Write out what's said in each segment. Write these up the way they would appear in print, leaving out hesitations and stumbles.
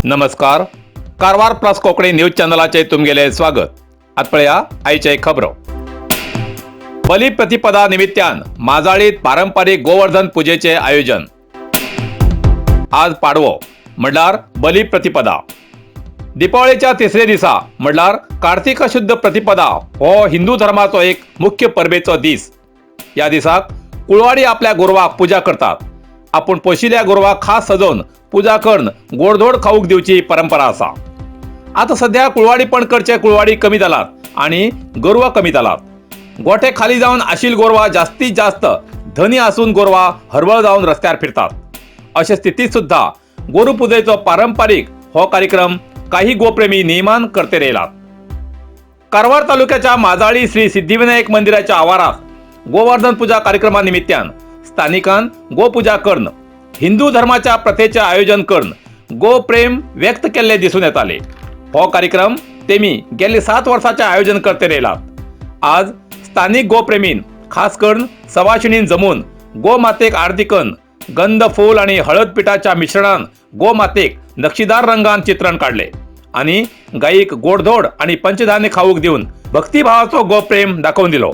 नमस्कार, Karwar plus Konkani news चॅनलाचे तुमगेले स्वागत. आत पळया आयचे खबरो. बलिप्रतिपदा निमित्तान माजाळीत पारंपरिक गोवर्धन पूजेचे आयोजन. आज पाडवो म्हणल्यार बलिप्रतिपदा. दीपावळीच्या तिसरे दिसा म्हणल्यार कार्तिक शुद्ध प्रतिपदा हो हिंदू धर्माचो एक मुख्य परबेचो दीस. ह्या दिसाक कुळवाडी आपल्या गोरवाक पुजा करतात. आपूण पोशिल्ल्या गोरवाक खास सजोवन पुजा करून गोडधोड खावूक दिवची परंपरा आसा. आता सध्या कुळवाडीपण करचे कुळवाडी कमी जालात आणि गोरवां कमी जालात. गोठे खाली जावन आशिल गोरवां जास्तीत जास्त धनी आसून गोरवां हरवळ जावन रस्त्यार फिरतात. अशे स्थितीत सुद्धा गोरुपुजेचो पारंपरिक हो कार्यक्रम काही गोप्रेमी नियमान करते येयलात. कारवार तालुक्याच्या माजाळी श्री सिद्धिविनायक मंदिराच्या आवारात गोवर्धन पूजा कार्यक्रमानिमित्तान स्थानिकान गोपूजा करून हिंदू धर्माच्या प्रथेचे आयोजन करून गोप्रेम व्यक्त केल्ले दिसून येताले. हो कार्यक्रम तेमी गेले 7 वर्साचे आयोजन करते येयलात. आज स्थानिक गोप्रेमीन खास करून सवाशिणीन जमून गोमातेक आरती करून गंध, फूल आणि हळद पिठाच्या मिश्रणान गोमातेक नक्षीदार रंगान चित्रण काढले आणि गायीक गोडधोड आणि पंचधान्य खाऊक दिवन भक्तिभावाचो गोप्रेम दाखोवन दिलो.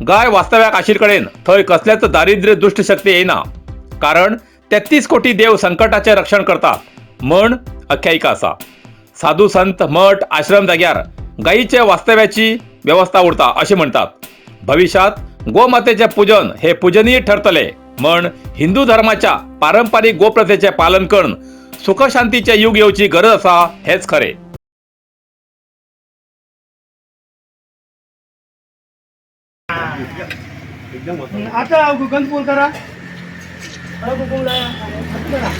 गाय वास्तव्याक आशिल कडेन थंय कसलेच दारिद्र्य, दुश्ट शक्ती येयना, कारण 33 कोटी देव संकटाचे रक्षण करतात म्हण आख्यायिका आसा. साधू संत, मठ, आश्रम जाग्यार गायीचे वास्तव्याची व्यवस्था उरता अशें म्हणटात. भविष्यात गोमातेचे पूजन हे पूजनीय ठरतले म्हण हिंदू धर्माच्या पारंपरिक गोप्रथेचे पालन करून सुखशांतीचे युग येवची गरज आसा हेच खरे. आता गंधपूर करा, हळद कुंकू लावा. करा.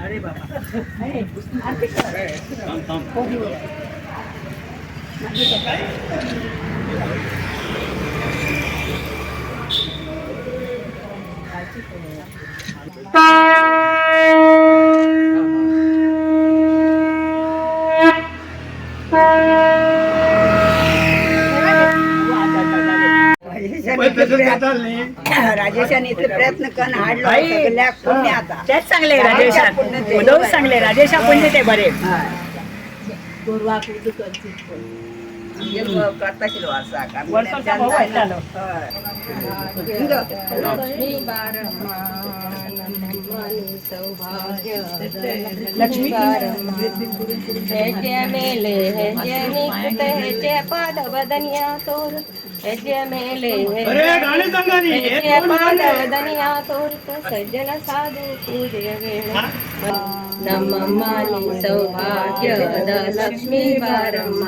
अरे बाबा. राजेशाने इतले प्रयत्न करून हाडलो सगळ्याक पुण्य आता. तेच चांगले राजेशा, उदव चांगले राजेशा, पुण्य ते बरे. आमगेर करताशिल्लो वर्साक आमी. वर्साचा भाऊ येतालो. लक्ष्मी हेजे मेले हेजे निकट हेजे पाद बदनिया तोर हेजे मेले अरे गाणी सांगा नी. हेजे पाद बदनिया तोर सज्जन साधू पूजय वेळ ನಮ್ಮಮ್ಮನಿ ಸೌಭಾಗ್ಯದ ಲಕ್ಷ್ಮೀ ಬಾರಮ್ಮ.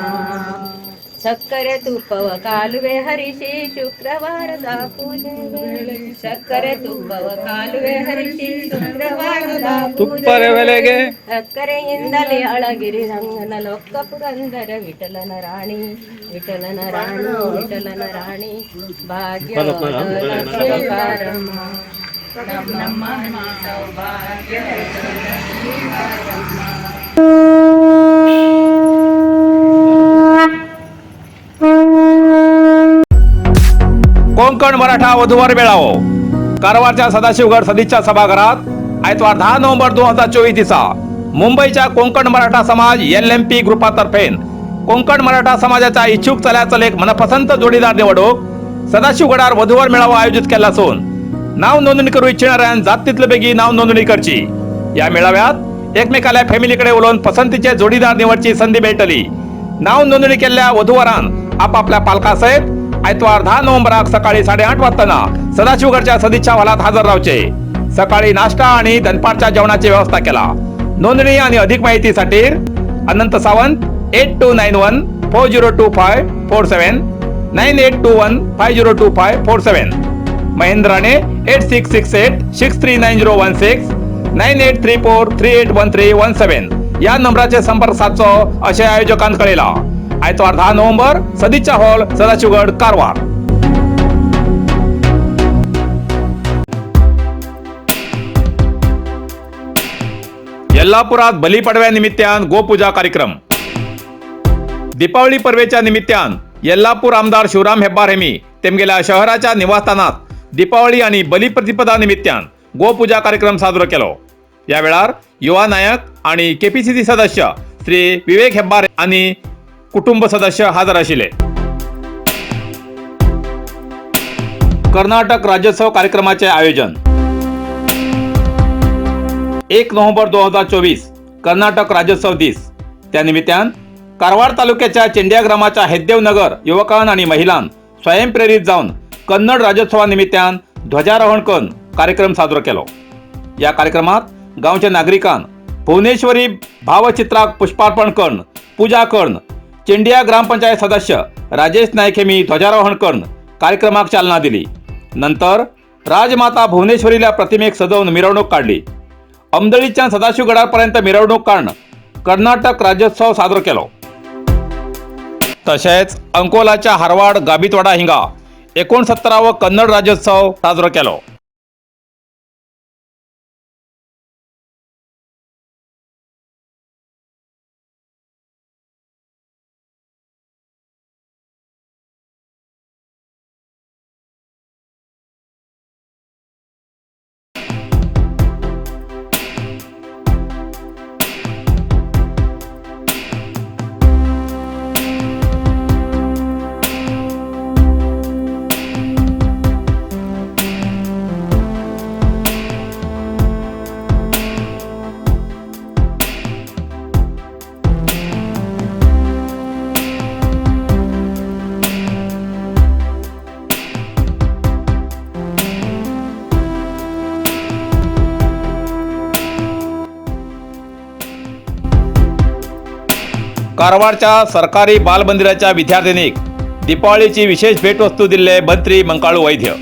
ಸಕ್ಕರೆ ತುಪ್ಪವ ಕಾಲುವೆ ಹರಿಸಿ ಶುಕ್ರವಾರದ ಪೂಜೆ ವೇಳೆ. ಸಕ್ಕರೆ ತುಪ್ಪವ ಕಾಲುವೆ ಹರಿಸಿ ಶುಕ್ರವಾರದ ಪೂಜೆ ವೆಲೆಗೆ ಸಕ್ಕರೆಯಿಂದಲೇ ಅಳಗಿರಿ ರಂಗನ ಲೊಕ್ಕ ಪುರಂದರ ವಿಠಲನ ರಾಣಿ, ವಿಠಲನ ರಾಣಿ, ವಿಠಲನ ರಾಣಿ, ಭಾಗ್ಯದ ಲಕ್ಷ್ಮೀ ಬಾರಮ್ಮ. ನಮ್ಮ ಸೌಭಾಗ್ಯದ ಲಕ್ಷ್ಮೀ ಬಾರಮ್ಮ. कोंकण मराठा वधूवर मेळावो कारवारच्या सदाशिवगड सदिच्छा सभागृहात आयतवार 10 नोव्हेंबर 2024 दिसा मुंबईच्या कोंकण मराठा समाज एलएमपी ग्रुपातर्फे कोंकण मराठा समाजाच्या इच्छुक चल्या चलेक मनपसंत जोडीदार निवडूक सदाशिवगडार वधूवर मेळावो आयोजित केला असून नाव नोंदणी करू इच्छिणाऱ्यान जात तितले बेगी नाव नोंदणी करची. या मेळाव्यात एकमेकाल्या फॅमिलीकडे उलोवन पसंतीचे जोडीदार निवडची संधी मेळटली. नाव नोंदणी केल्ल्या वधूवरान आपापल्या पालकासयत आयतवार 10 नोव्हेंबराक सकाळी 8:30 वाजताना सदाशिवगडच्या सदिच्छा हॉलात हजर रावचे. सकाळी नाश्ता आणि दनपारच्या जेवणाची व्यवस्था केला. नोंदणी आणि अधिक माहितीसाठी Anant Sawant 8291402547, 9821502547, Mahendra Rane 8668639016, 9834381317 या नंबराचे संपर्क साधचो अशें आयोजकान कळयला. आयतवार 10 नोव्हेंबर, सदिच्छा हॉल, सदाशिवगड, कारवार. येल्लापुरात बलिपडव्या निमित्तान गोपूजा कार्यक्रम. दीपावली परवेच्या निमित्तान येल्लापूर आमदार शिवराम हेब्बार हेमी तेमगेल्या शहराच्या निवासस्थानात दीपावळी आनी बलिप्रतिपदा निमित्तान गोपुजा कार्यक्रम साजरो केलो. ह्या वेळार युवा नायक आनी केपीसीसी सदस्य श्री विवेक हेब्बार आनी कुटुंब सदस्य हजर आशिल्ले. कर्नाटक राज्योत्सव कार्यक्रमाचे आयोजन. 1 नोव्हेंबर 2024 कर्नाटक राज्योत्सव दीस. त्या निमित्तान कारवार तालुक्याच्या चेंडिया ग्रामाच्या हेद्देव नगर युवकां आणि महिलां स्वयंप्रेरित जावन कन्नड राज्योत्सवा निमित्तान ध्वजारोहण करून कार्यक्रम साजरो केलो. या कार्यक्रमात गावच्या नागरिकां भुवनेश्वरी भावचित्राक पुष्पार्पण करून पूजा करून चेंडिया ग्रामपंचायत सदस्य राजेश नाईक हेमी ध्वजारोहण करून कार्यक्रमाक चालना दिली. नंतर राजमाता भुवनेश्वरीला प्रतिमेक सजवून मिरवणूक काढली. अमदळीच्या सदाशिवगडापर्यंत मिरवणूक काढून कर्नाटक राज्योत्सव साजरो केलो. तशेंच अंकोलाच्या हारवाड गाबीतवाडा हिंगा 69वो कन्नड राज्योत्सव साजरो केलो. कारवारच्या सरकारी बालमंदिराच्या विद्यार्थिनीक दीपावलीची विशेष भेटवस्तू दिल्ले मंत्री मंकाळू वैद्य.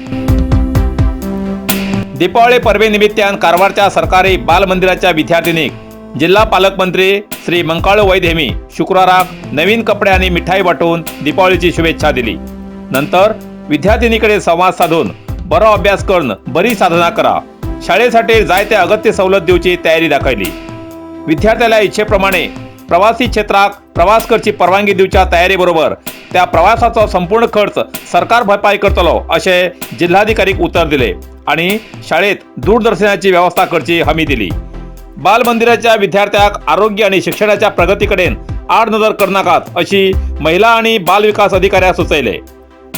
दीपावली परबे निमित्तान कारवारच्या सरकारी बालमंदिराच्या विद्यार्थिनीक जिल्हा पालकमंत्री श्री मंकाळू वैद्य हेमी शुक्राराक नवीन कपडे आणि मिठाई वाटून दीपावलीची शुभेच्छा दिली. नंतर विद्यार्थिनीकडे संवाद साधून बरो अभ्यास करून बरी साधना करा, शाळेसाठी जायते अगत्य सवलत दिवची तयारी दाखयली. विद्यार्थ्याला इच्छेप्रमाणे प्रवासी क्षेत्राक प्रवास करची परवानगी दिवच्या तयारीबरोबर त्या प्रवासाचो संपूर्ण खर्च सरकार भरपाई करतलो अशें जिल्हाधिकारीक उतर दिले आणि शाळेत दूरदर्शनाची व्यवस्था करची हमी दिली. बालमंदिराच्या विद्यार्थ्याक आरोग्य आणि शिक्षणाच्या प्रगतीकडेन आडनदर करनाकात अशी महिला आणि बाल विकास अधिकाऱ्याक सुचयले.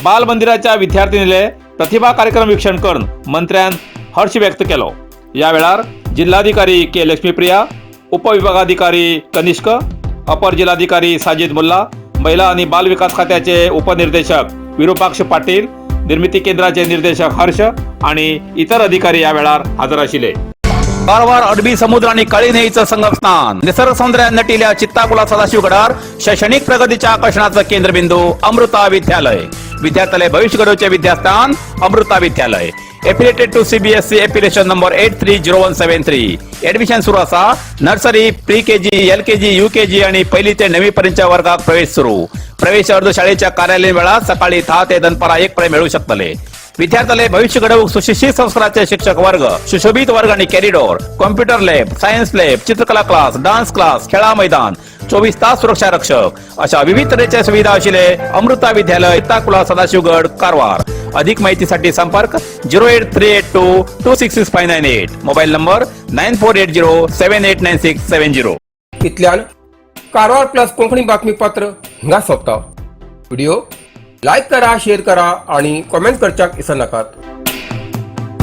बालमंदिराच्या विद्यार्थिनीले प्रतिभा कार्यक्रम वीक्षण करून मंत्र्यान हर्ष व्यक्त केलो. या वेळार जिल्हाधिकारी के लक्ष्मीप्रिया, उपविभागाधिकारी कनिष्क, अपर जिल्हाधिकारी साजिद मुल्ला, महिला आणि बाल विकास खात्याचे उपनिर्देशक विरूपाक्ष पाटील, निर्मिती केंद्राचे निर्देशक हर्ष आणि इतर अधिकारी या वेळार हजर आशिल्ले. कारवार अरबी समुद्र आणि काळी न्हंयेचं संगमस्थान, निसर्ग सौंदर्यान नटिल्या चित्ताकुला सदाशिवगडार शैक्षणिक प्रगतीच्या आकर्षणाचं केंद्रबिंदू अमृता विद्यालय. विद्यार्थ्यालय भविष्य घडवचे विद्यास्थान Amrita Vidyalaya. Affiliated to CBSE, affiliation number 830173. Admission सुरू असा. Nursery, pre KG, L K G, U K G आणि पहिली ते नववी पर्यंतच्या वर्गात प्रवेश सुरू. प्रवेश अर्ज शाळेच्या कार्यालयीन वेळात सकाळी 10 ते दनपारा 1 पर्यंत मिळू शकतले. विद्यार्थ्याला भविष्य घडवूक सुशिक्षित संस्काराचे शिक्षक वर्ग, सुशोभित वर्ग आणि corridor, computer lab, science lab, चित्रकला क्लास, डान्स क्लास, खेळा मैदान, 24 तास सुरक्षा रक्षक अशा विविध तऱ्हेच्या सुविधा असलेले अमृता विद्यालय, ताकुला, सदाशिवगड, कारवार. अधिक माहितीसाठी संपर्क 08382266598, मोबाईल नंबर 9480789670. इतल्यान कारवार प्लस कोंकणी बातमीपत्र हिंगा सोंपता. व्हिडिओ लायक करा, शेअर करा आणि कॉमेंट करच्याक विसरनाकात.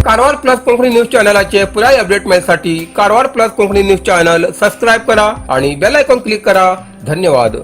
कारवार प्लस कोंकणी न्यूज चॅनलाचे पुराय update मेळसाठी Karwar plus Konkani news channel subscribe करा आणि बेल आयकॉन क्लिक करा. धन्यवाद.